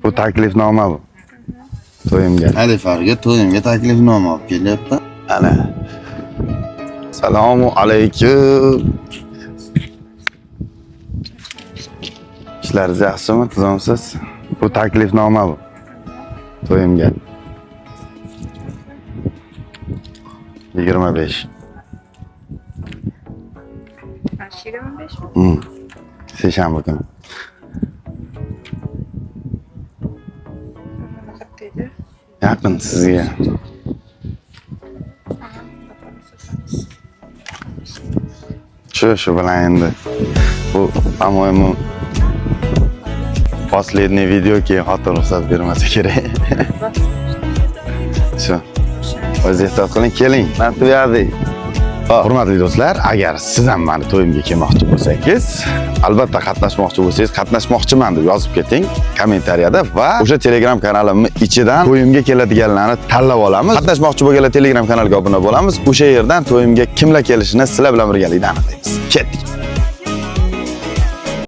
Bu taklifnoma bu. To'yimga. Alifarga to'yimga taklifnoma olib kelyapti. Ana. Assalomu alaykum. Ishlaringiz yaxshimi? Tuzumsiz? Bu taklifnoma bu. To'yimga. 25. 25 mi? Seshanba kuni. Nima deydi? Yaqin sizga. Shu bilan endi bu, по-моему, последний video, keyin xotin ruxsat bermasa kerak. Shu. O'zingiz ehtiyot qiling, keling. Natiyadi. Hurmatli do'stlar, agar siz ham mani to'yimga kelmoqchi bo'lsangiz, albatta qatnashmoqchi bo'lsangiz, qatnashmoqchiman deb yozib keting kommentariyada va o'sha Telegram kanalimni ichidan to'yimga keladiganlarni tanlab olamiz. Qatnashmoqchi bo'lganlar Telegram kanaliga obuna bo'lamiz. O'sha yerdan to'yimga kimlar kelishini sizlar bilan birgalikda aniqlaymiz. Ketdik.